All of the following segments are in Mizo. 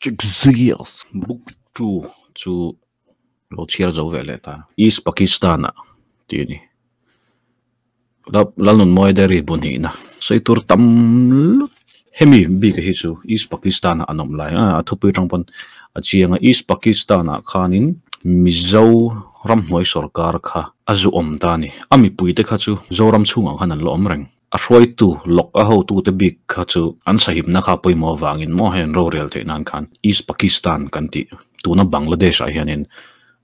Chikzias book 2 chu lo chhiar zo ve leh ta. East Pakistan ah tih a ni. Lalnunmawia Dairy bu hnihna sawi tur tam lut. Hemi bik hi chu East Pakistan ah an awm lai a, a thupui atang pawn a chiang a. East Pakistan ah khanin Mizo ramhnuai sorkar kha a zu awm ta a ni. A mipuite kha chu Zoram chhungah khan an la awm reng. A hruaitu lawk a hotute bik kha chu an sahimna kha pawimawh avangin maw hei an rorel theih nan khan East Pakistan kan tih tuna Bangladesh ah hianin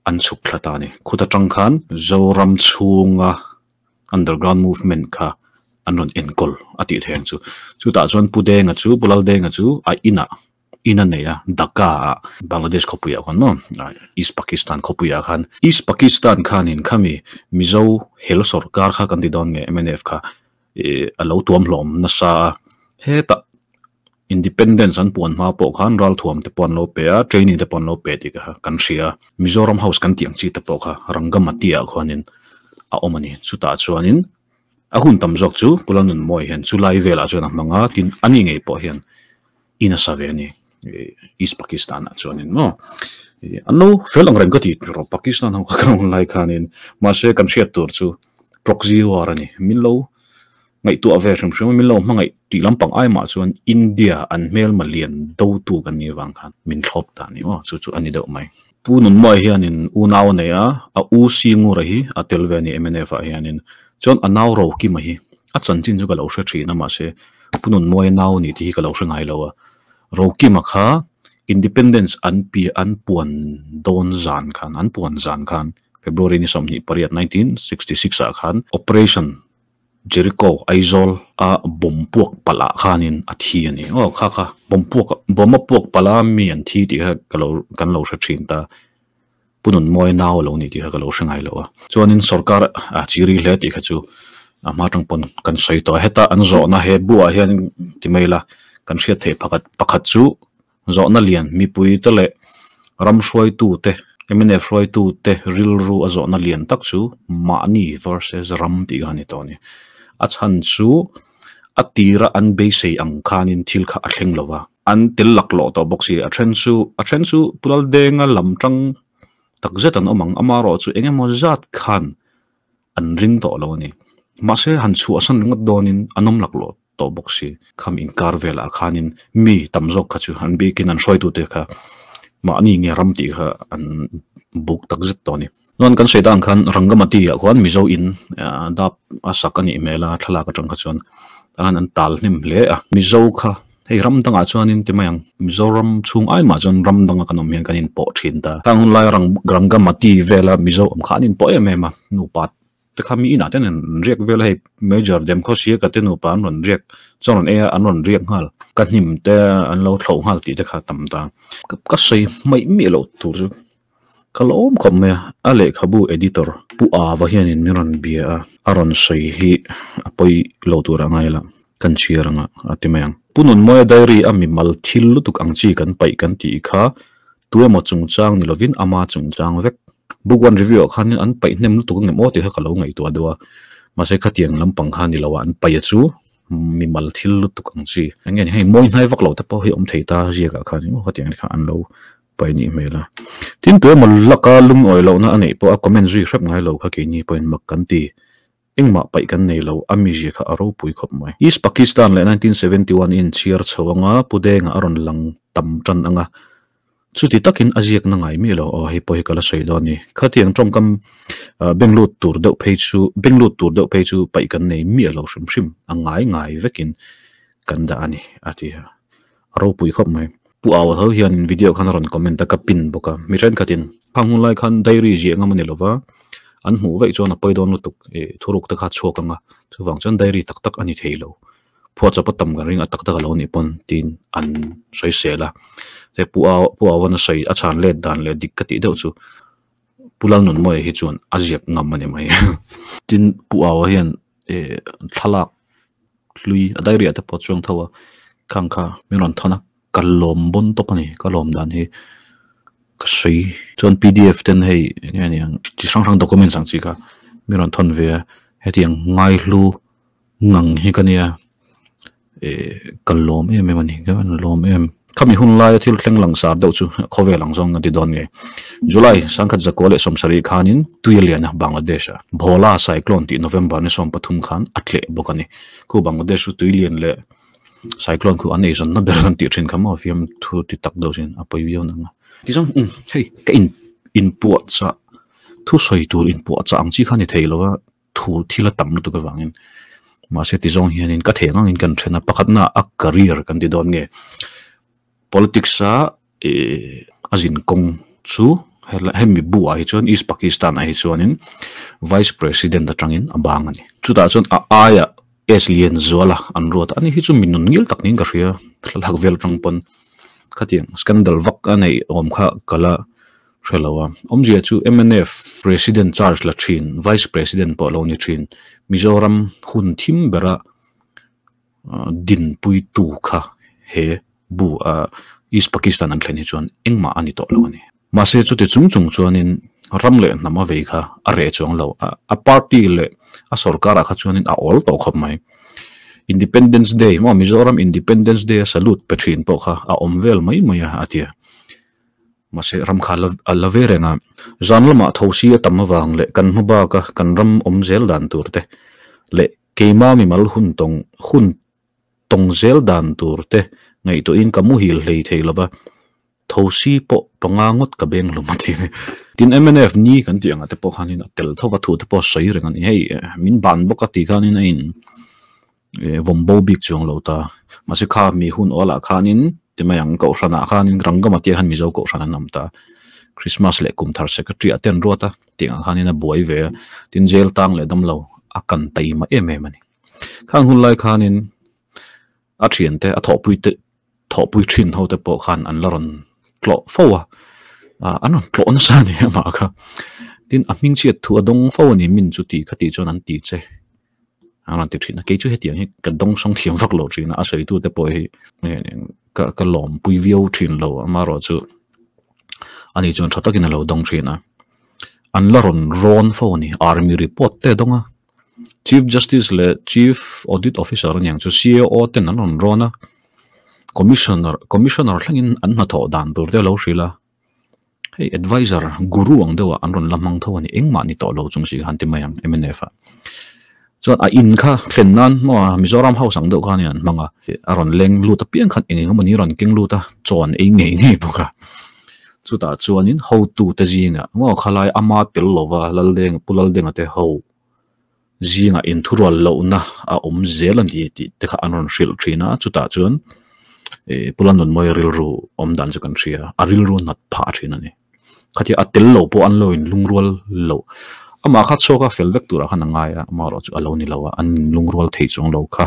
an chhuk thla ta a ni. Khuta tang khan Zoram chhunga underground movement kha an rawn enkawl a tih theih ang chu. Chutah chuan Pu Denga chu Pu Laldenga chu a inah in a nei a, Dhaka ah Bangladesh khawpui ah khan maw East Pakistan khawpui ah khan East Pakistan khanin khami Mizo hel sorkar kha kan ti dawn nge mnf kha ih a lo tuam hlawm nasa a, hetah Independence an puan hma pawh khan ralthuam te pawh an lo pe a, training te pawh an lo pe tih kha kan hria a, Mizoram House kan tih ang chi te pawh kha Rangamati ah khuanin a awm a ni, chutah chuanin a hun tam zawk chu Pu Lalnunmawia hian chulai velah chuan a hmang a, tin a ni ngei pawh hian in a sa ve a ni East Pakistan ah chuanin maw an lo fel ang reng ka ti rawh Pakistan ho kha kan awm lai khanin mahse kan hriat tur chu proxy war a ni min lo ngaihtuah ve hrim hrim a min lo hmangaih tih lampang ai mah chuan India an hmelma lian do tu kan nih vang khan min thlawp ta a ni maw chu chu a ni deuh mai. Pu Nunmawia hianin unau a nei a, a u Singura hi a tel ve a ni mnf ah hianin chuan a nau Rokima hi a chanchin chu ka lo hre thin a mahse Pu Nunmawia nau a ni tih hi ka lo hre ngai lo a, Rokima kha Independence an pi an puan dawn zan khan an puan zan khan February ni 28 1966 ah khan Operation Jericho Aizawl a bomb puak palh ah khanin a thi a ni. Aw kha kha bomb puak bomb a puak palh a mi an thi tih kha ka lo kan lo hre thin ta. Pu Nunmawia nau a lo ni tih kha ka lo hre ngai lo a. Chuanin sorkar a chiri hle tih kha chu a hma tang pawn kan sawi tawh a. Heta an zawhna he buah hian ti mai ila kan hriat theih pakhat pakhat chu Zawhna lian mipui te leh ram hruaitu te, mnf hruaitu te rilru a zawhna lian tak chu mahni versus ram tih kha a ni tawh a ni. A chhan chu a tira an beisei ang khanin thil kha a thleng lo va. An tel laklawh tawh bawk si. A then chu a then chu Pulaldenga lam tang takzet an awm ang. Amaherawhchu chu eng emaw zat khan an ring tawh lo a ni. Mahse han chhuahsan ringawt dawnin an awm laklawh tawh bawk si. Kham inkar velah khanin mi tam zawk kha chu an bikin an hruaitute kha mahni nge ram tih kha an buk tak zet tawh a ni. Chuan kan sawi dan khan Rangamati ah khuan Mizo in dap a sak a nih hmel a thlalak atang kha chuan an an tal hnem hle a. Mizo kha hei ram dangah chuanin ti mai ang Mizoram chhung ai mah chuan ram danga kan awm hian kan inpawh thin ta. Khang hun laia Rangamati vela Mizo awm kha an inpawh em em a nupa te kha mi inah ten an riak vel a hei major dem khaw sia ka te nupa an rawn riak chuan rawn ei a an rawn riak nghal ka hnim te an lo thloh nghal tih te kha a tam ta ka sawi hmaih miah loh tur chu ka la awm khawp mai a a lehkhabu editor pu Ava hianin min rawn bia a a rawn sawi hi a pawi lo tur a ngai la kan chhiar ang a a ti mai ang Pu Nunmawia diary a mimal thil lutuk ang chi kan paih kan tih kha Tuemaw chungchang ni lovin ama chungchang vek. Book one review ah khanin an paih hnem lutuk ang em aw tih kha ka lo ngaihtuah deuh a. Mahse khatiang lampang kha ni lo a, an paih a chu mimal thil lutuk ang chi. Eng nge ni hei mawi hnai vak lo te pawh hi awm thei ta ziak ah khan emaw khatiang te kha an lo paih nih hmel a. Tin tuemaw laka lungawi lohna a neih pawh a comment zui hrep ngai lo kha keini pawhin mak kan ti. Engmah paih kan nei lo, a mizia kha a ropui khawp mai. East Pakistan leh 1971 in chhiar chho anga Pu Denga a rawn lang tam tan anga chuti takin a ziakna ngai miah lo, aw hei pawh hi ka la sawi dawn a ni. Khatiang tawngkam beng lut tur deuh phei chu beng lut tur deuh phei chu paih kan nei miah lo hrim hrim a ngai ngai vekin kan dah a ni a ti a, a ropui khawp mai. Pu Aua tho hianin video khan a rawn comment a, ka pin bawk a, mi thenkhatin khang hun lai khan diary ziah ngam a ni lova, an hmuh vaih chuan a pawi dawn lutuk ih thuruk te kha a chhuak ang a, chuvang chuan diary tak tak a ni thei lo, phuahchawp a tam kan ring a tak tak a lo nih pawn tiin an sawi sel a, he Pu Aua Pu Aua'n a sawi a chhan let dan leh dik ka tih deuh chu Pu Lalnunmawia hi chuan a ziak ngam a ni mai. Tin Pu Aua hian ih thlalak hlui a diary ah te pawh chuang tho a khang kha min rawn thawn a ka lawm bawn tawp a ni ka lawm dan hi ka sawi chuan pdf ten hei eng nge niang chi hrang hrang documents ang chi kha min rawn thawn ve a hetiang ngaihlu ngang hi ka nia ih ka lawm em em a ni ka lawm em. Khami hun laia thil thleng langsar deuh chu khawvel ang zawng an ti dawn nge. July 1970 khanin tui a lian a Bangladesh ah Bhola cyclone tih November ni 13 khan a tleh bawk a ni. Khu Bangladesh chu tui lian leh cyclone khu an eizawnna ber an tih thin kha maw fiam thu ti tak deuh chuan a pawi viau nang a. Tichuan umm hei ka in inpuahchah thusawi tur inpuahchah ang chi kha ni thei lo a. Thu thil a tam lutuk avangin mahse ti zawng hianin ka thei ang angin kan then a, pakhatna a career kan ti dawn nge politics a ih a zin kawng chu hemi bu ah hi chuan East Pakistan ah hi chuanin vice president atangin a bang a ni. Chutah chuan a aiah S Lianzuala an ruat a, ani hi chu mi nun ngil tak niin ka hria thlalak vel atang pawn khatiang scandal vak a neih awm kha ka la hre lo a. Awmzia chu mnf President charge la thin, Vice President pawh lo ni thin, Mizoram hun thim bera dinpuitu kha he bu a East Pakistan an thlen hi chuan engmah a ni tawh lo a ni. Mahse chuti chung chung chuanin ram leh hnam a vei kha a reh chuang lo. A party leh a sorkarah kha chuanin a awl tawh khawp mai. Independence Day maw Mizoram Independence Day a salute pe thin pawh kha a awm vel mai mai a a ti a. Mahse, ram kha a la ve reng a. Zan lamah thosi a tam avang leh kan hma baka kan ram awm zel dan tur te leh keima mimal hun tawng hun tawng zel dan tur te ngaihtuahin ka muhil hlei thei lova, thosi pawh panga ngawt ka beng hlum a ti. Tin, mnf ni kan tih angah te pawh khanin a tel tho va, thu te pawh a sawi reng a ni. Hei, min ban bawk a tih khanin a in vawm bo bik chuang lo ta. Mahse kha mi hun awlah khanin ti mai ang kohhranah khanin Rangama tia khan Mizo kohhran an awm ta. Christmas leh kum thar secretary ah te an ruat a, tiangah khanin a buai ve a, tin jail tang leh damlo a kan taima em em a ni. Khang hun lai khanin a thiante a thawhpui te thawhpui thin ho te pawh khan an la rawn tlawh fo a, an rawn tlawh nasa a ni amah kha. Tin a hming chhiat thu a dawng fo a ni min chu tih kha tih chuan an ti che. A rawn ti thin a, kei chu hetiang hi ka dawng sawng thiam vak lo thin a, a sawi tute pawh hi ka ka lawm pui viau thin lo amaherawh chu ani chuan tha takin a lo dawng thin a, an la rawn rawn fo a ni army report te a dawng a, chief justice leh chief audit officer aniang chu C_A_O ten an rawn rawn a, commissioner commissioner thlengin an hnathawh dan tur te a lo hrilh a. Hei advisor guru ang deuh ah an rawn la hmang tho a ni, engmah ni tawh lo chung si khan ti mai ang mnf ah. Chuan a in kha thlen nan maw Mizoram house ang deuh khan in an hmang a, a rawn leng lut apiang khan eng eng emaw ni rawn keng lut a, chaw an ei ngei ngei bawk a. Chutah chuanin hotu te zingah maw khalai ama tel lova Laldeng Pu Laldenga te ho zingah inthurual lohna a awm zel a ni tih te kha an rawn hrilh thin a, chutah chuan ih Pu Lalnunmawia rilru awm dan chu kan hria, a rilru nat phah thin a ni. Khatia a tel lo pawh an lo in lungrual loh, amah kha chhuak a fel vek turah khan a ngai a, amaherawh chu a lo ni lo a, an lungrual thei chuang lo kha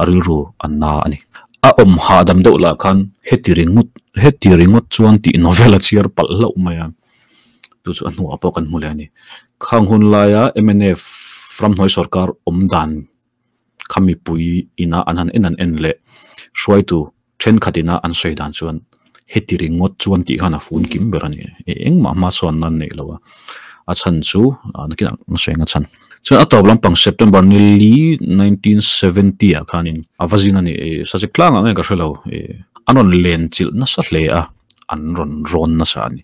a rilru a na a ni. A awm hahdam deuh lah khan heti ringawt heti ringawt chuan tih novel a chhiar palh hlauh mai a. Chu chu a hnuah pawh kan hmu leh a ni. Khang hun laia mnf ramhnuai sorkar awm dan kha mipui ina an han en an en leh hruaitu thenkhat ina an sawi dan chuan heti ringawt chuan tih khan a fun kim ber a ni. Engmah hma chuan nan neih lo a, a chhan chu nakinah an sawi ang a chhan. Chuan a tawp lampang September ni li 1970 ah khanin a va zin a ni. Sazek tlangah nge ka hre lo. An rawn len chilh nasa hle a. an rawn rawn nasa a ni.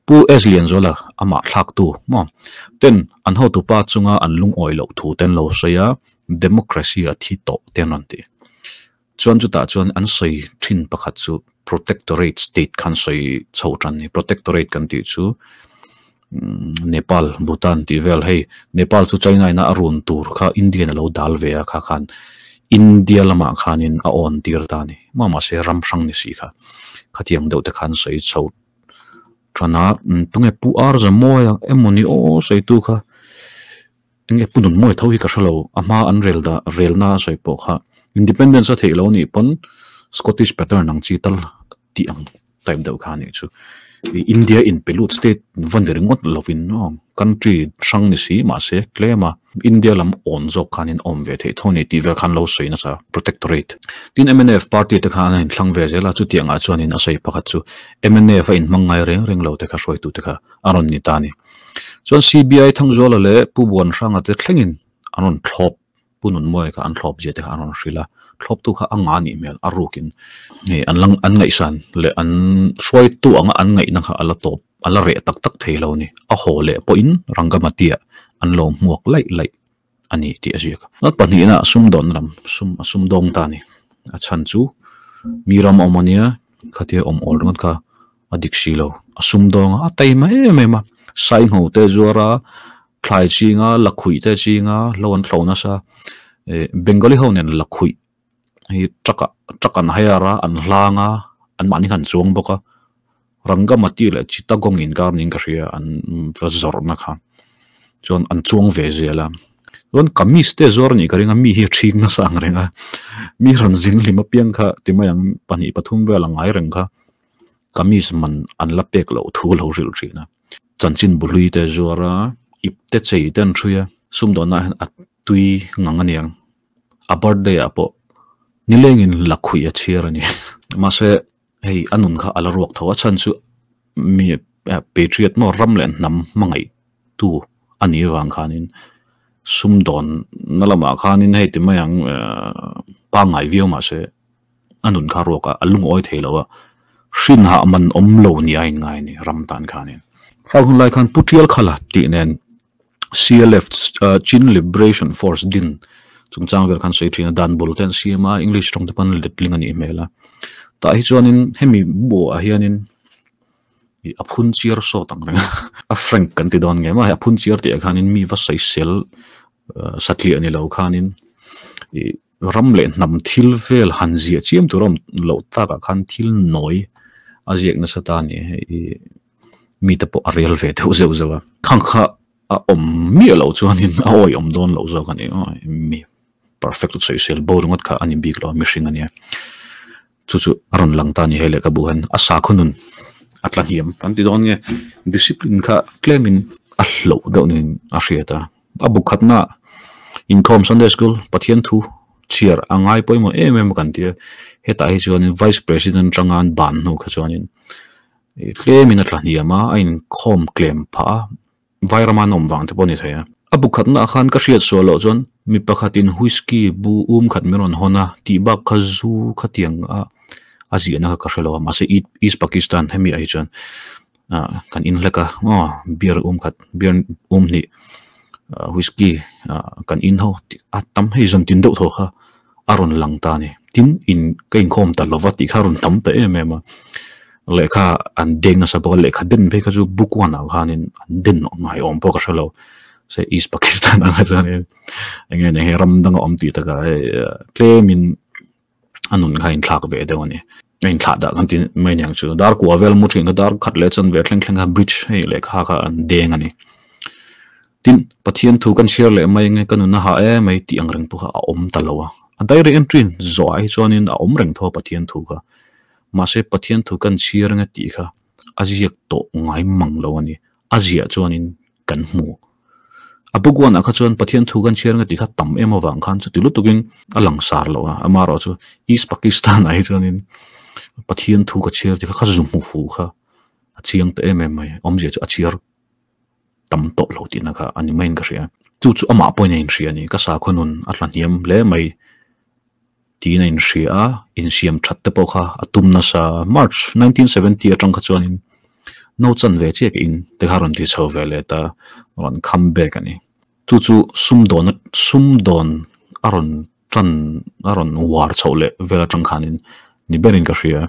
Pu S Lianzuala amah thlaktu maw ten an hotupa chunga an lungawi loh thu te an lo sawi a, democracy a thi tawh te an rawn ti. Chuan chutah chuan an sawi thin pakhat chu protectorate state kha an sawi chho tan a ni. Protectorate kan tih chu Nepal, Bhutan tih vel hei Nepal chu China ina a run tur kha India in a lo dal ve a kha khan India lamah khanin a awn tir ta a ni. Mah mahse ram hrang ni si kha khatiang deuh te khan sawi chho tan a, tunge Pu Ar Zamawi ang emaw ni aw sawi tu kha enge Pu Nunmawi tho hi ka hre lo a hma an rel dah relna a sawi pawh kha Independence a theih lo anih pawn Scottish pattern ang chi tal tih ang type deuh kha anih chu. India in pe lut state va ni ringawt lovin aw country hrang ni si mahse tlem a India lam awn zawk khanin awm ve theih tho a ni tih vel khan lo sawi nasa protectorate. Tin mnf party te khan an inthlang ve zel a chutiang ah chuanin a sawi pakhat chu mnf a inhmang ngai reng reng lo te kha hruaitu te kha a rawn ni ta a ni. Chuan CBI Thangzuala leh Pu Buanhranga te thlengin an rawn thlawp Pu Nunmawia kha an thlawp zia te kha an rawn hrilh a. Thlawptu kha a nga nih hmel a rukin hei an lang an ngaihsan leh an hruaitu anga an ngaihna kha a la tawp a la reh tak tak thei lo a ni. A haw leh pawhin Rangamatia an lo hmuak laih laih a ni tih a ziak a. A pahnihna sumdawnna lam sum a sumdawng ta a ni. A chhan chu mi ram awm a nia khatia awm awl ringawt kha a dik si lo. A sumdawng a a taima em em a saingho te zuar a Thlai chinga lakhuih te chinga hlo an thlo nasa eh Bengali ho nen lakhuih hi truck ah truck an hire a an hlang a an mahni khan an chuang bawk a Rangamati leh Chittagong inkar niin ka hria an va zawrhna kha chuan an chuang ve zel a chuan kamis te zuar anih ka ring a mi hi a ṭhing nasa ang reng a mi rawn zin hlim apiang kha ti mai ang pahnih pathum vel a ngai reng kha kamis man an la pek loh thu lo hrilh ṭhin a. Chanchin buhlui te zuar a, ip te chei te an hrui a, sumdawnah hian a tui ngang a niang. A birthday ah pawh nilengin lakhuih a chhiar a ni. Mahse hei a nun kha a la ruak tho a chhan chu mi patriot maw ram leh hnam hmangaih tu a nih avang khanin sumdawn na lamah khanin hei ti mai ang pangngai viau mahse a nun kha ruak a, a lungawi thei lo a, hrinhah man awm lo ni a inngai a ni ram tan khanin. Hau hun lai khan Pu Tial Khala tih nen CLF, Chin Liberation Force, din chungchang vel khan sawi thin a, dan bul te an siam a, English tawng te pawn letling a nih hmel a. Tah hi chuanin hemi buah hianin ih a phun chiar sawt ang reng a, a frank kan ti dawn nge maw hei a phun chiar tih ah khanin mi va sawisel satliah ni lo khanin ih Ram leh hnam thil vel han ziah chiam tur a awm loh takah khan thil nawi a ziak nasa ta a ni. Hei mite pawh a rel ve deuh zeuh zeuh a. Khang kha a awm miah loh chuanin a awi awm dawn loh zawk a ni. Mi perfect sawisel bo ringawt kha a ni bik lo a, mihring a nia. Chu chu a rawn lang ta a ni hei lehkhabu hian a sakhaw nun a tla hniam kan ti dawn nge discipline kha tlemin a hloh deuh niin a hriat a. A bu khatna inkhawm Sunday School Pathian thu chhiar a ngai pawimawh em em a kan ti a, hetah hi chuanin Vice President atanga an ban hnu kha chuanin tlemin a tla hniam a, a inkhawm tlem phah a, Vairama an awm vang te pawh a ni thei a. A bu khatna khan ka hriat sual loh chuan mi pakhatin whisky bu um khat min rawn hawn a tih bak kha zu khatiang a a ziahna kha ka hre lo a, mahse East Pakistan hemi ah hi chuan ah kan in hlek a aw beer um khat beer um hnih ah whisky ah kan in ho tih a tam hei zan tin deuh thaw kha a rawn lang ta a ni tin in ka inkhawm ta lova tih kha a rawn tam ta em em a lehkha an deng nasa bawk a lehkha den phei kha chu book one ah khanin an den ngai awm pawh ka hre lo se East Pakistan ang kha chuanin eng nge hei ram danga awm tih takah hei tlemin a nun kha a inthlak ve deuh a ni. A inthlah dah kan ti mai aniang chu. Dar kua vel mu thin kha dar khat leh chuan ve thleng thleng kha bridge hei lehkha kha an deng a ni. Tin, Pathian thu kan chhiar leh mai nge ka nun a hah em mai tih ang reng pawh kha a awm ta lo a. A diary entry zawh ah hi chuanin a awm reng tho a Pathian thu kha. Mahse Pathian thu kan chhiar nge tih kha a ziak tawh ngai mang lo a ni. A ziah chuanin kan hmu. A Bhagwan-ah kha chuan Pathian thu kan chhiar nge tih kha tam em avang khan chuti lutukin a langsar loh a, amaherawh chu East Pakistan-ah hi chuanin Pathian thu ka chhiar tih kha ka zu hmu fu kha a chiang ta em em mai, awmzia chu a chhiar tam tawh lo tihna kha a ni maiin ka hria. Chu chu amah pawhin a inhria a ni, ka sakhaw nun a tla hniam hle mai tiin a inhria a, insiam that te pawh kha a tum nasa. March 1970 atang kha chuanin no chan ve chiah ka in te kha rawn ti chho ve leh ta, rawn come back a ni. Chu chu sumdawn sumdawn a rawn tan a rawn uar chhoh leh vel atang khanin ni berin ka hria.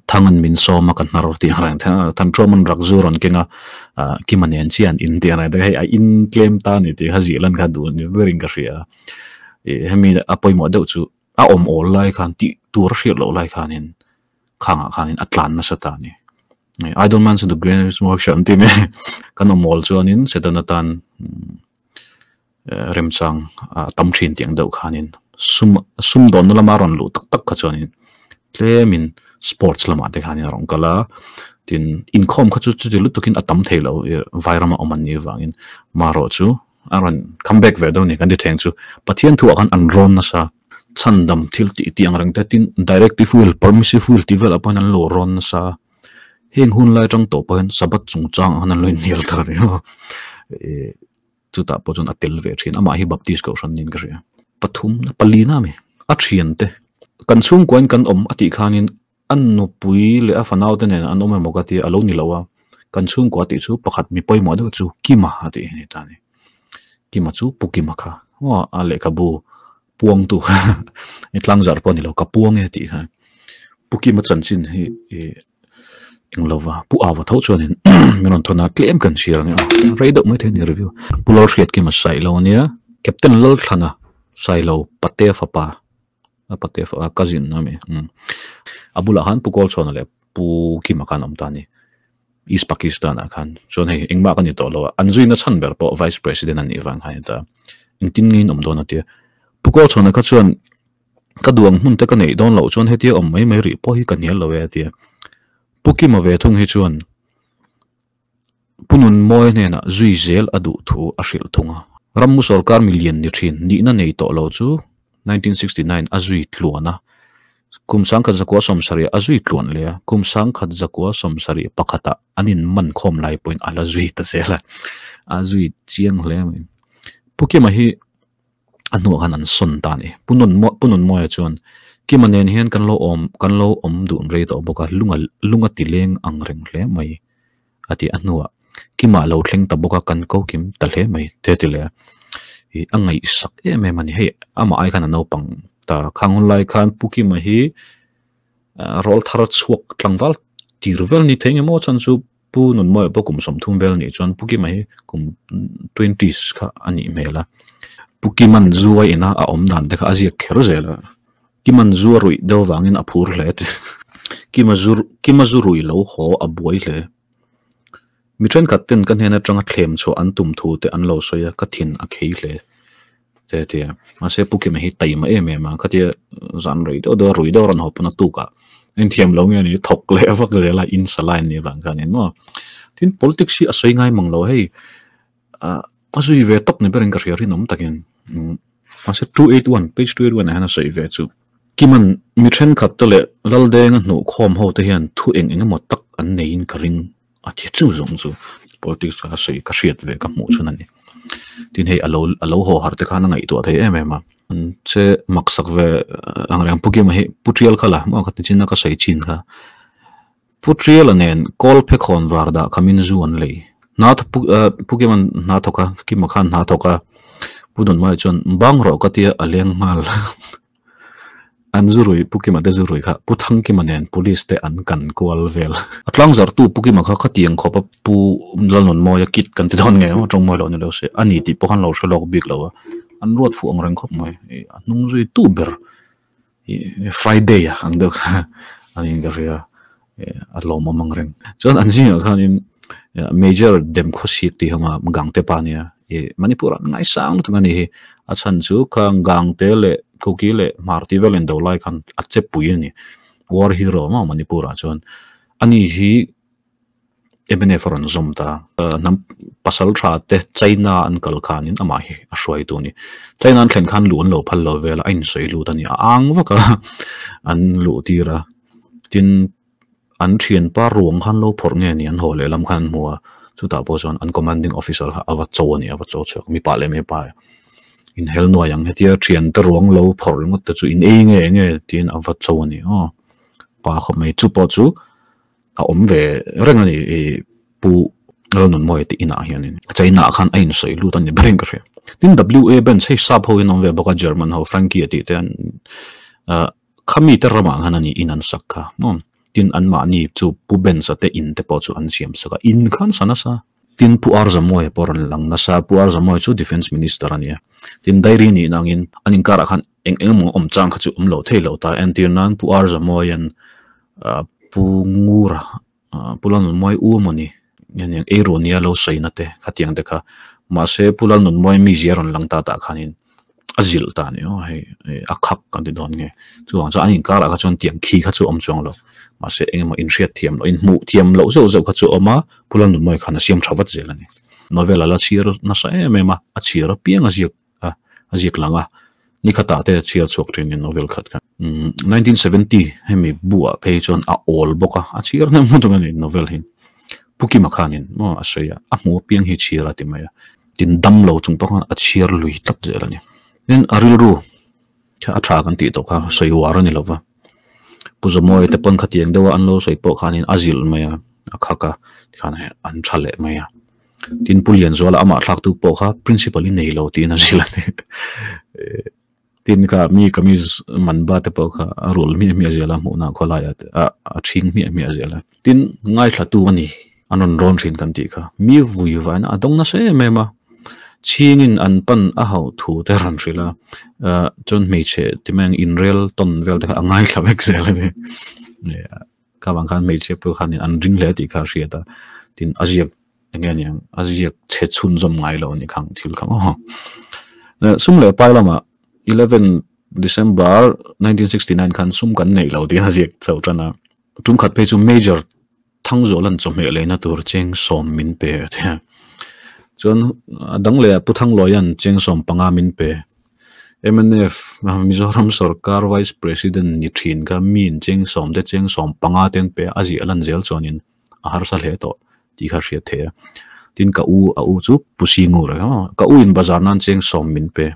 Thang an min sawm a ka hnar tih ang reng a, Thanṭhuam an rak zu rawn keng a, Kima nen chiah an in tih ang reng te kha hei a in tlem ta a ni tih kha zih lan kha duh ni berin ka hria. Hemi a pawimawh deuh chu a awm awl lai khan tih tur a hriat loh lai khanin khangah khanin a tlan nasa ta a ni. Idle minds are the greatest workshop an ti mai a, kan awm awl chuanin Setana tan remchang a tam thin tih ang deuh khanin sum sumdawnna lama rawn luh tak tak kha chuanin tlemin sports lamah te khanin a rawn kal a tin inkhawm kha chu chuti lutukin a tam thei lo vairama awm an nih avangin marawh chu a rawn come back ve deuh a ni kan ti theng chu Pathian thuah khan an rawn nasa chhandam thil tih tih ang reng te tin directive will permissive will tih velah pawhin an lo rawn nasa heng hun lai atang tawh pawhin Sabbath chungchang ah khan an lo inhnial ta a ni maw Chutah pawh chuan a tel ve thin. Amah hi Baptist kohhran niin ka hria. Pathum na pali na a mi. A thiante kan chhungkuain kan awm a tih khanin a nupui leh a fanau te nen an awm emaw ka tia a lo ni lo a, kan chhungkua tih chu pakhat mi pawimawh deuh chu Kima a tih a ni ta a ni. Kima chu Pu Kima kha maw a lehkhabu puangtu kha i tlangzarh pawh a ni lo ka puang e tih kha Pu Kima chanchin hi ih eng lova Pu Ava tho chuanin min rawn thawn a tlem kan hria ania rei deuh maithei a ni review. Pu Lalhriatkima Sailo ania Captain Lalthlana Sailo Patea fapa a Patea fapa cousin a mi a bulah khan Pu Kawlchhuana leh Pu Kima khan awm ta a ni East Pakistan ah khan chuan hei engmah ka ni tawh lo a an zuina chhan ber pawh Vice President a nih vang khan a ni ta engtin nge in awm dawn a tia Pu Kawlchhuana kha chuan Ka duang hmun te ka neih dawn loh chuan hetia awm mai mai rih pawh hi ka hnial lo e a ti a. Pu Kima ve thung hi chuan Pu Nunmawi hnenah zui zel a duh thu a hrilh thung a. Rammu sawrkar milian ni thin nihna nei tawh lo chu 1969 a zui tluan a, kum sangkhat zakua sawmsarih a zui tluan leh a, kum sangkhat zakua sawmsarih pakhatah an inman khawm lai pawhin a la zui ta zel a, a zui chiang hle mai. Pu Kima hi a hnuah khan an sawn ta a ni. Pu Nun Pu Nunmawia chuan Kima nen hian kan lo awm kan lo awm dun rei tawh bawk a, lunga lunga ti leng ang reng hle mai a ti a hnuah Kima a lo thleng ta bawk a, kan ko kim ta hle mai te a ti leh a. Ih a ngaihsak em em a ni. Hei amah ai khan a naupang ta khang hun lai khan Pu Kima hi rawl thar chhuak tlangval tir vel ni thei nge maw chuan chu Pu Nunmawia pawh kum sawmthum vel nih chuan Pu Kima hi kum twenties kha a nih hmel a. Pu Kima'n zu a ina a awm dan te kha a ziak kher zel a. Kima'n zu a ruih deuh avangin a phur hle ti. Kima zu Kima zu ruih lo haw a buai hle. Mi thenkhat ten ka hnen atanga thlem chhuah an tum thu te an lo sawi a, ka thin a khei hle te a ti a. Mahse Pu Kima hi taima em em a, khatia zan rei deuh deuh a rui deuh a rawn haw pawn a tuk ah Inthiam lo nge ni thawk leh vak zel a in salai ni vang khan in maw. Tin politics hi a sawi ngai mang lo hei ah a zui ve tawp ni berin ka hria rinawm takin mahse 281 page 281 ah hian a sawi ve chu. Kiman mi thenkhat te leh Laldenga hnuh khawm ho te hian thu eng eng emaw tak an neiin ka ring a ti chu zawng chu politics a sawi ka hriat ve ka hmuh chhun a ni. Tin hei a lo a lo haw har te khan a ngaihtuah thei em em a. An che maksak ve ang reng Pu Kima hi Pu Tial kha la maw ka ti chin a ka sawi chin kha. Pu Tiala nen kawl phe khawn var dah kha min zu an lei. Hna Pu Pu Kima'n hna thawk a Kima khan hna thawk a Pu Dunmawia chuan bang rawh ka tia a leng nghal. An zu rui, Pu Kima te zu rui kha Pu Thangkima nen Police te an kan kual vel. A tlangzarhtu Pu Kima kha khatiang khawpa Pu Lalnunmawia kit kan ti dawn ngei ang, a tawngmawi loh ni lo se, a ni tih pawh khan lo hre lawk bik lo a, an ruat fuh ang reng khawp mai. A hnung zui tu ber Friday a ang deuh kha a niin ka hria, a lawmawm ang reng. Chuan an zingah khanin Major Demkhawsik tih ho nga Gangte pa nia, Manipur ah ngaisang lutuk a ni hi. A chhan chu kha Gangte leh Kuki leh Hmar tih vel indo lai khan a che pui a ni. War hero maw Manipur ah chuan. Ani hi MNF a rawn zawm ta. Hnam pasal tha te China an kal khanin amah hi a hruaitu a ni. China an thlen khan luh an lo phal lo vel a, a insawi lut a ni. A ang vak a, an luh tir a. Tin, an thianpa ruang khan lo phawrh nge ni an haw leh lam khan an hmu a, chutah pawh chuan an commanding officer kha a va cho a ni, a va cho chhuak mipa leh mipa in hel nuai ang hetia thiante ruang lo phawrh ringawt te chu in ei nge nge tiin a va cho a ni aw pa khawp mai chu pawh chu a awm ve reng a ni i pu Lalnunmawia te inah hianin China ah khan a insawi lut a ni ber in ka hria tin WA Benz hei sap ho in awm ve bawk a German ho Frankie a tih te an ah Kha mite ramah khan a ni in an sak kha maw? Tin anmahni chu Pu Benz-a te in te pawh chu an siam sak a, in kha an sa nasa. Tin Pu Arzamawia pawh rawn lang nasa, Pu Arzamawia chu Defence Minister a ni a. Tin Dairy nih nangin an inkarah khan eng eng emaw awm chang kha chu awm lo thei lo ta. Entir nan Pu Arzamowia'n Pu Ngura, Pu Lalnunmawia u emaw ni, eiru nia lo sawina te khatiang te kha. Mahse Pu Lalnunmawia mizia rawn lang ta tah khanin a zilh ta a ni aw hei a khak kan ti dawn nge chuvang chuan an inkar ah kha chuan tiang khi kha chu a awm chuang lo mahse eng emaw inhriat thiam loh inhmuh thiam loh zeuh zeuh kha chu a awm a Pu Lalnunmawia khan a siam tha vat zel a ni novel a la chhiar nasa em em a a chhiar apiang a ziak a a ziak lang a ni khatah te a chhiar chhuak thin in novel khat kha 1970 hemi buah phei chuan a awl bawk a a chhiar hnem hmu tung a ni novel hi Pu Kima khanin maw a sawi a a hmuh apiang hi chhiar a ti mai a. Tin dam lo chung pawh khan a chhiar lui tlat zel a ni. Tin a rilru A tha kan tih tawh kha sawi uar a ni lova. Pu Zamuai te pawn khatiang deuha an lo sawi pawh khanin a zilh mai a, a khak a, tikhan an tha leh mai a. Tin Pu Lianzuala amah thlaktu pawh kha principal i nei lo tiin a zilh a ni. Tin kha mi kamis man ba te pawh kha a rul hmiah hmiah zel a hmuhna khawlaiah te a a chhing hmiah hmiah zel a. Tin ngaithlatu a ni an rawn rawn thin kan tih kha mi vui vaina a dawng nasa em em a. Chhingin an pan a hauh thu te rawn hrilh a ah chuan hmeichhe ti mai ang inrel tawn vel te kha a ngaithla vek zel a ni. Kha vang khan hmeichhe pawh khanin an ring hle tih kha a hriat a tin a ziak Eng nge niang a ziak chhe chhunzawm ngai lo a ni khang thil kha maw. Sum leh pai lamah 11 December 1969 khan sum kan neih lo tih a ziak chho tan a. Tum khat phei chu Major Thangzuala'n chawhmeh leina tur cheng sawm min pe a ti a. Chuan a dang leh ah Pu Thangluaia'n cheng sawm panga min pe. Mnf Mizoram Sorkar Vice President ni thin kha miin cheng sawm te cheng sawm panga te an pe a, a ziah lan zel chuanin a harsa hle tawh tih kha hriat theih a. Tin ka u a u chu Pu Singur a ni ka u in bazar nan cheng sawm min pe.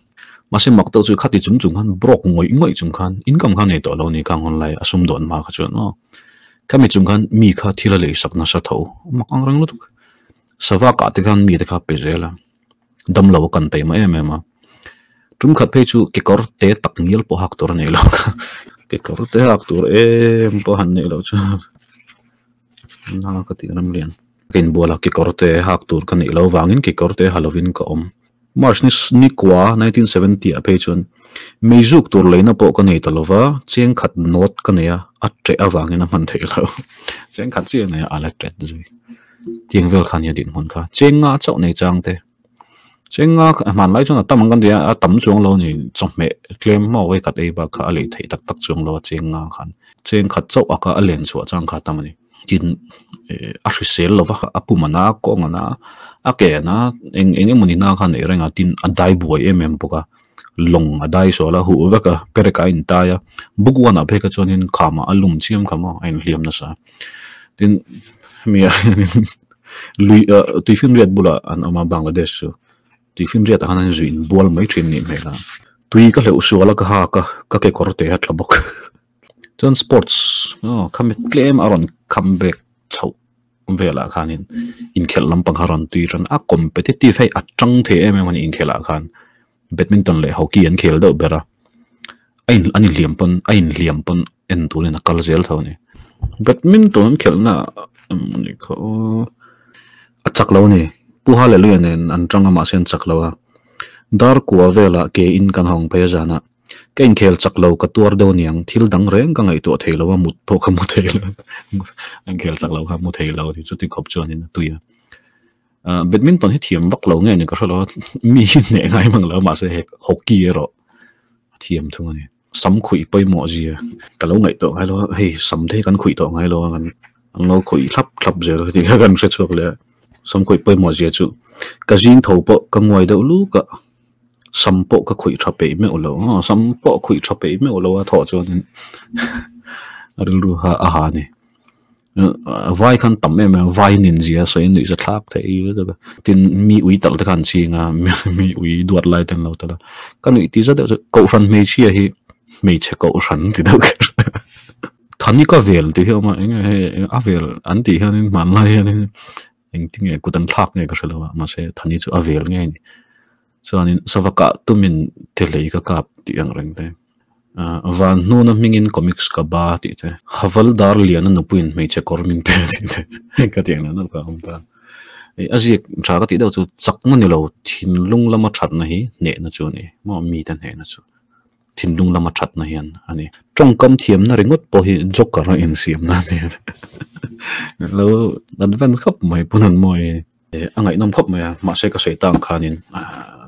Mahse mak deuh chu khati chung chung khan broke ngawih ngawih chung khan income kha nei tawh lo ni khang hun lai a sum dawn hma kha chuan aw. Khami chung khan mi kha thil a lei sak nasa tho mak ang reng lutuk. Sava kah te khan mi te kha pe zel a damlo a kan taima em em a. Tum khat phei chu kekawr te tak ngial pawh hak tur a nei lo kekawr te hak tur em pawh han neih loh chuan. Na ka tih ram lian. Ka inbual a, kekawr te hak tur ka neih lo vangin kekawr te ha lovin ka awm. March ni ni kua 1970 ah phei chuan meizuk tur leina pawh ka nei ta lova, cheng khat note ka nei a, a ṭeh avangin a hman theih lo. Cheng khat chiah a nei a, a la ṭet zui. Tiang vel kha nia dinhmun kha. Cheng nga chauh nei chang te. Cheng nga hmanlai chuan a tam ang kan ti a, a tam chuang lo a ni. Chawhmeh tlem hma awei khat ei bak kha a lei theih tak tak chuang lo a cheng nga khan. Cheng khat chauh a kha a len chhuah chang kha a tam a ni. Tin a hrisel lo va, a pum a na, a kawng a na, a ke a na, eng eng emawni na kha a neih reng a, tin a dai buai em em bawk a. Lawng a dai sual a, huh vek a, perek a intai a, book one ah phei kha chuanin khamah a lum chiam kha maw a inhliam nasa. Tin hemi ah hianin lui ah tuifinriat bulah an awm a Bangladesh chu tuifinriat ah khan an zui inbual mai thin nih hmel a tui ka hleuh sual a ka hak a ka kekawr te a tla bawk chuan sports aw khami tlem a rawn come back chhoh velah khanin inkhelh lampang kha a rawn tui tan a competitive hei a tang thei em em a ni inkhelh ah khan badminton leh hockey an khel deuh ber a a in an inhliam pawn a inhliam pawn en turin a kal zel tho a ni badminton an khelhna ah ni kha aw a chak lo a ni Pu Hallelujah nen an tang a mahse an chak lo a dar kua velah ke in kan hawng phei a zanah ka inkhel chak lo ka tuar deuh aniang thil dang reng ka ngaihtuah thei lo a mut pawh ka mu thei lo a inkhel chak lo kha mu thei lo a ni chuti khawp chuanin a tui a. Ah badminton hi thiam vak lo nge ni ka hre lo a mi hi hneh ngai mang lo mahse hek hockey erawh a thiam thung a ni sam khuih pawimawh zia ka lo ngaih tawh ngai lo a hei sam te hi kan khuih tawh ngai lo a kan an lo khuih thlap thlap zel a tih kha kan hre chhuak leh a sam khuih pawimawh zia chu ka zing tho pawh ka nguai deuh luk a sam pawh ka khuih tha peih meuh lo aw sam pawh khuih tha peih meuh lo a thawh chuanin a rilru kha a ha a ni. Vai khan tam em em vai nin zia sawi nuih za thlak thei lutuk a tin mi ui talh te kha an ching a mi ui duat lai te an lo tel a ka nuih tih zat deuh chu kohhran hmeichhia hi hmeichhe kohhran ti deuh kher thani ka vel tih hi a awm a eng nge hei a vel an tih hianin hmanlai hianin engtin nge kut an thlak nge ka hre lo a mahse thani chu a vel ngei a ni chuanin sava kah tumin thelei ka kap tih ang reng te. Van hnuna hmingin comics ka ba tih te, Haval dar liana nupuiin hmeichhe kawr min pe tih te ka tih ang dan ka awm ta. A ziak tha ka tih deuh chu chakna ni lo thinlung lama thatna hi hnehna chu a ni maw mite hnehna chu thinlung lama thatna hian a ni. Tawngkam thiamna ringawt pawh hi joker a insiamna a ni a lo advance khawp mai pawn an mawi. A ngaihnawm khawp mai a, mahse ka sawi tang khanin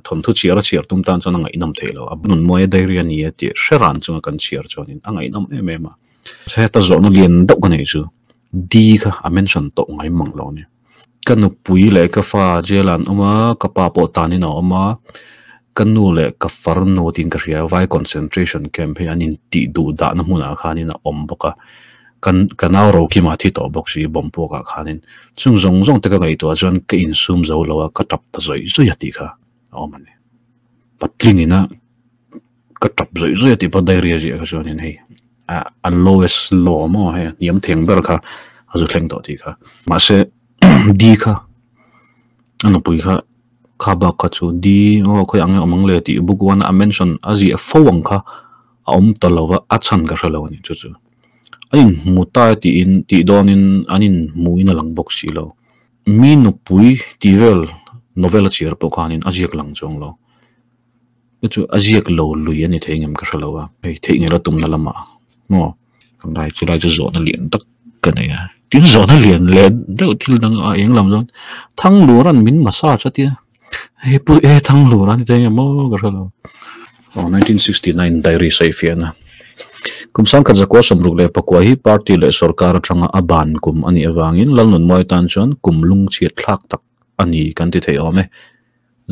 thawnthu chhiar a chhiar tum tan chuan a ngaihnawm theih lo. A nun mawi a diary a ni a tih hre ran chunga kan chhiar chuanin a ngaihnawm em em a. Heta zawhna lian deuh ka nei chu D kha a mention tawh ngai mang lo a ni. Ka nupui leh ka fa jail ah an awm a, ka pa pawh tanin a awm a, ka nu leh ka farnu tiin ka hria vai concentration camp hi an intih duh dahna hmunah khanin a awm bawk a. Kan ka nau Rokima thi tawh bawk si bawm puakah khanin chung zawng zawng te ka ngaihtuah chuan ka insum zo lo a, ka tap ta zawih zawih a tih kha a awm a ni. Patling ina Ka tap zawih zawih a tih pawh diary a ziah kha chuanin hei a lowest low maw hei a hniam theng ber kha a zu thleng tawh tih kha. Mahse di kha a nupui kha kha bak kha chu di aw khawi ang nge awm ang le tih book one a mention a ziah fo ang kha a awm ta lo va a chhan ka hre lo a ni chu chu. An inhmu ta e tiin tih dawnin an inhmuin a lang bawk si lo. Mi nupui tih vel novel a chhiar pawh khanin a ziak lang chuang lo. Chu chu a ziak lo lui a ni thei ngem ka hre lo a, hei theih ngei la tumna lamah maw kan rai chu lai chu zawhna lian tak ka nei a, tin zawhna lian leh deuh thil dang a eng lam chuan Thanglura'n min massage a tia, hei pu e Thanglura a ni thei ngem maw ka hre lo. Aw 1969 diary sawifiahna Kum sangkhat zakua 64 hi party leh sorkar atanga a ban kum a nih avangin Lalnunmawia tan chuan kum lungchhiat thlak tak a ni kan ti thei awm e.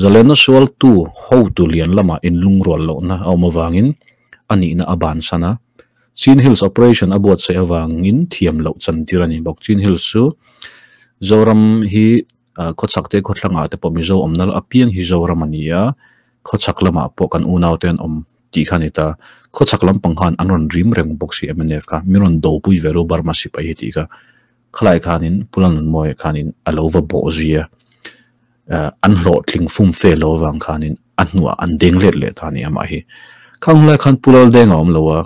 Zalena sualtu hotu lian lamah inlungrual lohna a awm avangin a nihna a bansan a. Chin Hills Operation a buatsaih avangin thiam loh chantir a ni bawk. Chin Hills chu Zoram hi khawchhak te khawthlangah te pawh Mizo awmna apiang hi Zoram a ni a, khawchhak lamah pawh kan unaute an awm tih kha a ni ta. Khawchhak lampang khan an rawn rim reng bawk si mnf kha, min rawn dopui ve ru Burma sipai hi tih kha. Khalai khanin Pu Lalnunmawia khanin a lo va bawh zui a, an hlawhtling fum fe lo avang khanin a hnuah an deng let leh ta a ni amah hi. Khang hunlai khan Pu Laldenga awm lo a,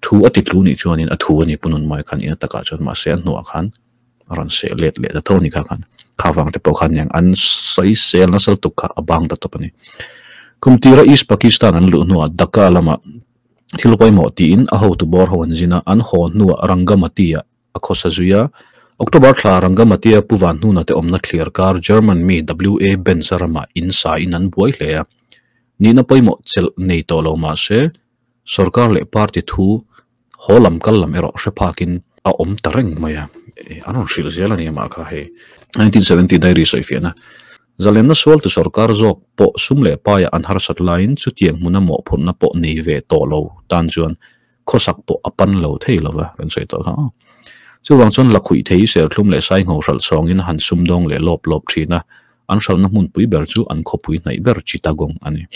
thu a ti tlu nih chuanin a thu a ni Pu Nunmawia khan ina takah chuan mahse a hnuah khan a rawn seh let leh ta tho a ni kha khan. Kha vang te pawh khan niang an sawi sel nasa lutuk kha a bang ta tawp a ni. Kum tira East Pakistan an luh hnuah Dhaka lamah Thil pawimawh tiin a hotu bawr ho an zin a, an haw hnuah Rangamati-ah a khawsa zui a. October thla Rangamati-a Pu Vanhnuna te awmna thliar kar German mi WA Benz-a ramah in sa in an buai hle a. Nihna pawimawh chelh nei tawh lo mah se, sorkar leh party thu haw lam kal lam erawh hre phakin a awm ta reng mai a. An rawn hrilh zel a ni amah kha hei. 1970 diary sawifiahna Zalenna sualtu sorkar zawk pawh sum leh paiah an harsat laiin chutiang hmuna mawhphurhna pawh nei ve tawh lo tan chuan khawsak pawh a pan lo thei lo va kan sawi tawh kha. Chuvang chuan lakhuih thei serthlum leh saingho hralh chhawngin han sumdawng leh lawp lawp thin a, an hralhna hmunpui ber chu an khawpui hnaih ber Chittagong a ni.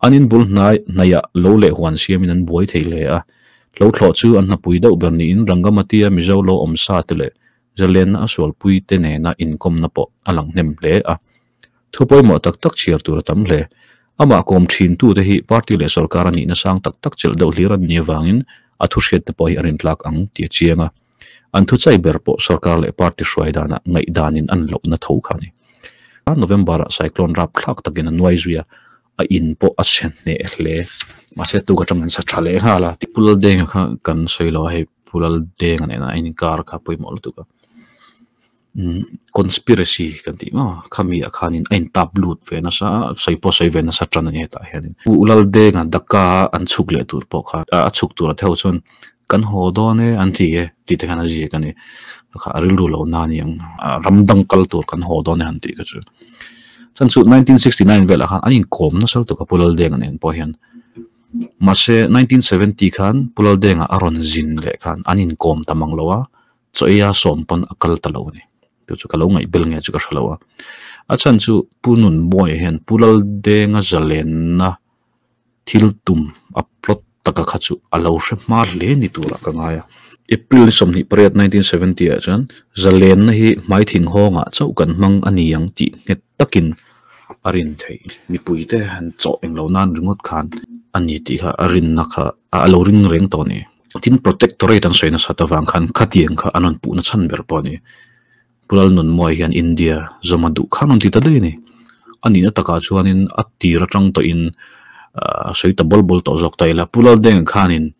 An inbul hnai hnaiah lo leh huan siamin an buai thei hle a, lo thlawh chu an hnapui deuh ber niin Rangamatia Mizo lo awm sa te leh Zalenna a sualpuite nena inkawmna pawh a lang hnem hle a. Thu pawimawh tak tak chhiar tur a tam hle. Amah kawm thintute hi party leh sorkar a nihna sang tak tak chelh deuh hlir an nih avangin a thu hriatte pawh hi a rintlak ang tih a chiang a. An thu chai ber pawh sorkar leh party hruai danah ngaihdanin an lohna tho kha a ni. November-ah cyclone rapthlak takin a nuai zui a, a in pawh a chhe hneh hle. Mahse tuk atang an sa tha leh nghal a. Pu Laldenga kha kan sawi lo a, hei Pu Laldenga nena a inkar kha pawimawh lutuk a. Umm conspiracy kan tih maw khami ah khanin a intap lut ve nasa a, sawi pawh sawi ve nasa tan a ni hetah hianin. Pu Laldenga Dhaka a an chhuk leh tur pawh kha a chhuk tur a theuh chuan kan haw dawn e an ti e tih te khan a ziak a ni. Kha a rilru lo na aniang ram dang kal tur kan haw dawn e han tih kha chu. Chuan chu 1969 velah khan an inkawm nasa lutuk a Pu Laldenga nen pawh hian. Mahse 1970 khan Pu Laldenga a rawn zin leh khan an inkawm ta mang lo a, chaw eia sawm pawn a kal ta lo a ni. Chu chu ka lo ngaihbel nge chu ka hre lo a. A chhan chu Pu Nunmawia hian Pu Laldenga zalenna thil tum a plot taka kha chu a lo hre hma hle ni turah ka ngai a. April 28, 1970 ah chuan zalenna hi hmaithing hawngah chauh kan hmang a ni ang tih nghet takin a rin theih. Mipuite han chawh eng lo nan ringawt khan a ni tih kha a rinna kha a lo ring reng tawh a ni. Tin, protectorate an sawi nasat avang khan khatiang kha an rawn puhna chhan ber pawh a ni. Pu Lalnunmawia hian India zawm a duh khan rawn ti ta daih a ni. A nihna takah chuanin a tir atang tawhin a sawi ta bawl bawl tawh zawk ta ila. Pu Laldenga khanin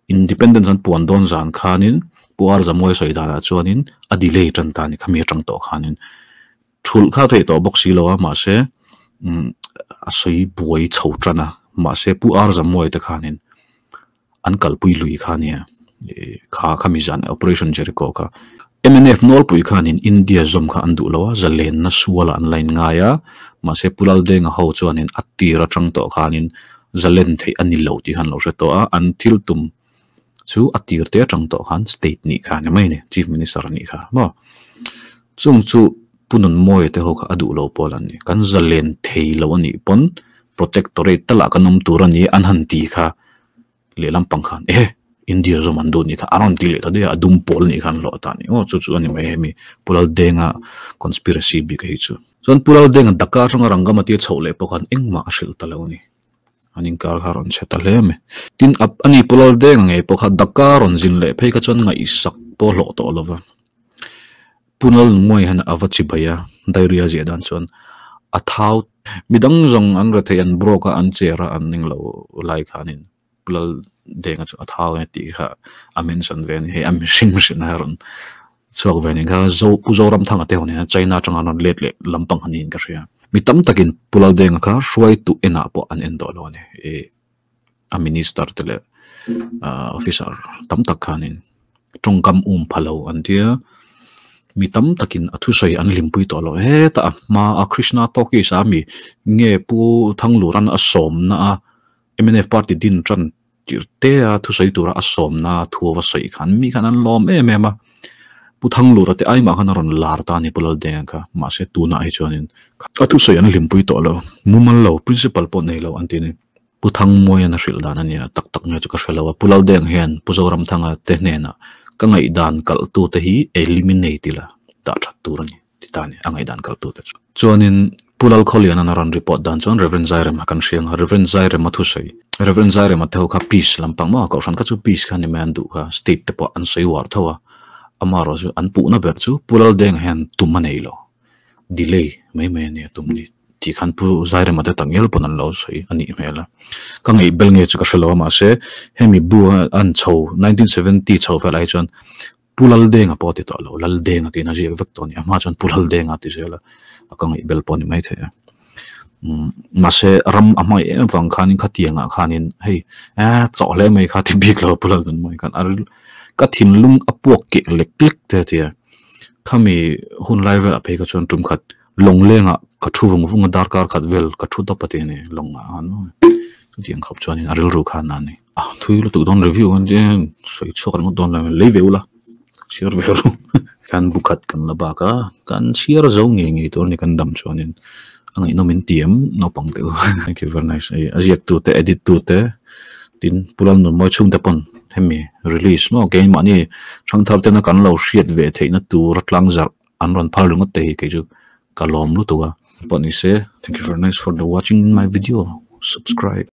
Independence an puan dawn zan khanin Pu Ar Zamawia sawi danah chuanin a delay tan ta a ni khami atang tawh khanin. Thulh kha theih tawh bawk si lo a mahse a sawi buai chho tan a mahse Pu Ar Zamawia te khanin an kalpui lui kha nia kha khami zan Operation Jericho kha mnf nawlpui khanin India zawm kha an duh lo a zalenna sualah an la in ngai a mahse Pu Laldenga ho chuanin a tir atang tawh khanin zalen theih a ni lo tih khan lo hre tawh a an thil tum chu a tir te atang tawh khan state nih kha a ni mai a ni Chief Minister a nih kha maw chung chu Pu Nunmawia te ho kha a duh lo pawl an ni kan zalen thei lo a nih pawn. Protectorate talah kan awm tur a ni an han ti kha lehlam pang khan e India zawm an duh nih kha a rawn ti leh ta daih a, a dum pawl nih kha an hlawh ta a ni. Aw chu chu a ni mai hemi Pu Laldenga conspiracy bik a hi chu. Chuan Pu Laldenga Dakar atanga Rangamati a chhoh leh pawh khan engmah a hrilh ta lo a ni. An inkar kha a rawn chhe ta hle mai. Tin a ni Pu Laldenga ngei pawh kha Dakar rawn zin leh phei kha chuan ngaihsak pawh a hlawh tawh lo va. Pu Lalnunguai hian a va chi bai a, diary a ziah dan chuan a thau. Midang zawng an rethei an broke a an cher a an ning lo lai khanin Pu Laldenga chu a thau nge tih kha a mention ve a ni. Hei a mihring hrilh a rawn chhuak ve a ni kha Zo Pu Zoramthanga te ho nen China atanga an rawn let leh lampang kha niin ka hria. Mi tam takin Pu Laldenga kha hruaitu enah pawh an en tawh lo a ni. Ih a minister te leh officer tam tak khanin tawngkam um pha lo an tia mi tam takin a thusawi an hlimpui tawh lo hetah a hma a Krishna Talkies a mi nge Pu Thanglura'n a sawmna a mnf party din tan tir te a thusawi tura a sawmna thu a va sawi khan mi khan an lawm em em a Pu Thanglura te aimah khan a rawn lar ta a ni Pu Laldenga kha mahse tunah hi chuanin a thusawi an hlimpui tawh lo mumal lo principal pawh nei lo an ti a ni. Pu Thangmuaia'n a hrilh dan a nia, tak tak nge chu ka hre lo a. Pu Laldeng hian Pu Zoramthanga te hnenah ka ngaihdan kalhtute hi eliminate ila dah that tur a ni ti ta a ni, a ngaihdan kalhtute chu. Chuanin Pu Lalkhawliana'n a rawn report dan chuan Rev. Zairema kan hria ang a, Rev. Zairema thusawi, Rev. Zairema te ho kha peace lampang maw, kohhran kha chu peace kha ni mai an duh kha, state te pawh an sawi uar tho a, amaherawh chu an puhna ber chu Pu Laldenga hian tum a nei lo. Delay mai mai a nia tum ni tih khan Pu Zairema te tak ngial pawn an lo sawi a nih hmel a. Ka ngaih bel nge chu ka hre lo a mahse hemi bu a an chho 1970 chho velah hi chuan Pu Laldenga pawh a ti tawh lo Laldenga tiin a ziak vek tawh a ni a hma chuan Pu Laldenga a ti zel a a ka ngaih bel pawh a ni maithei a. Mahse ram a hmangaih em avang khanin khatiangah khanin hei eh chawh hle mai kha ti bik lo Pu Lalnunmawii khan a ka thinlung a puak keh lek lek te a ti a. Khami hun lai velah phei kha chuan tum khat lawng lengah ka thu vung vung a darkar khat vel ka thu tawp a ti a ni lawngah khan chutiang khawp chuanin a rilru khan a ni. A thui lutuk dawn review an tia sawi chhuak ringawt dawn lo lei ve ula chhiar ve ru kan bu khat kan la bak a kan chhiar zo ngei ngei tur a ni kan dam chuanin a ngaihnawm in tiam naupang te u thank you very nice a ziak tu te edit tu te tin Pu Lalnunmawi chhungte pawn hemi release maw keimahni hrangthar tena kan lo hriat ve theihna tur a tlang zarh an rawn phal ringawt te hi kei chu ka lawm lutuk a pawh ni se thank you very nice for the watching my video subscribe.